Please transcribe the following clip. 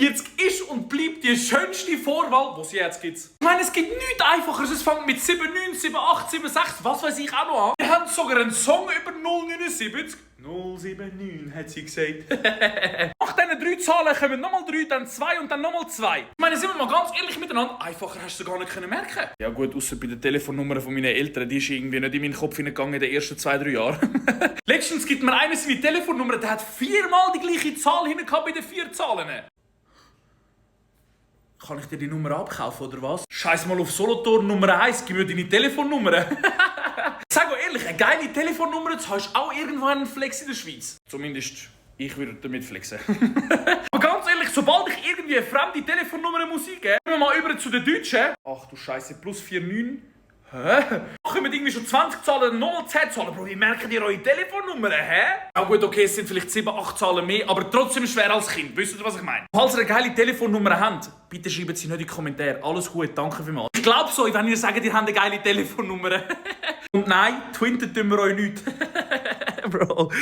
44 ist und bleibt die schönste Vorwahl, die es jetzt gibt. Ich meine, es gibt nichts Einfacheres. Es fängt mit 79, 78, 76, was weiß ich auch noch an. Wir haben sogar einen Song über 079. 079, hat sie gesagt. Nach diesen 3 Zahlen kommen nochmal 3, dann 2 und dann nochmal 2. Ich meine, sind wir mal ganz ehrlich miteinander, einfacher hast du gar nicht merken. Ja gut, außer bei der Telefonnummer von meinen Eltern, die ist irgendwie nicht in meinen Kopf hineingegangen in den ersten 2-3 Jahren. Letztens gibt mir einer seine Telefonnummer, der hat 4-mal die gleiche Zahl hinten bei den 4 Zahlen. Kann ich dir die Nummer abkaufen, oder was? Scheiß mal auf Solothurn Nummer 1, gib mir deine Telefonnummer. Sag mal ehrlich, eine geile Telefonnummer zu haben, ist auch irgendwo ein Flex in der Schweiz. Zumindest, ich würde damit flexen. Aber ganz ehrlich, sobald ich irgendwie eine fremde Telefonnummer muss eingeben, gehen wir mal über zu den Deutschen. Ach du Scheiße, +49. Hä? Kommen irgendwie schon 20 Zahlen, nochmal 10 Zahlen? Bro, wie merken ihr eure Telefonnummern, hä? Ja gut, okay, es sind vielleicht 7, 8 Zahlen mehr, aber trotzdem schwer als Kind. Wisst ihr, was ich meine? Falls ihr eine geile Telefonnummer habt, bitte schreibt sie nicht in die Kommentare. Alles gut, danke vielmals. Ich glaube so, wenn ihr sagt, ihr habt eine geile Telefonnummer. Und nein, twintet tun wir euch nicht. Bro.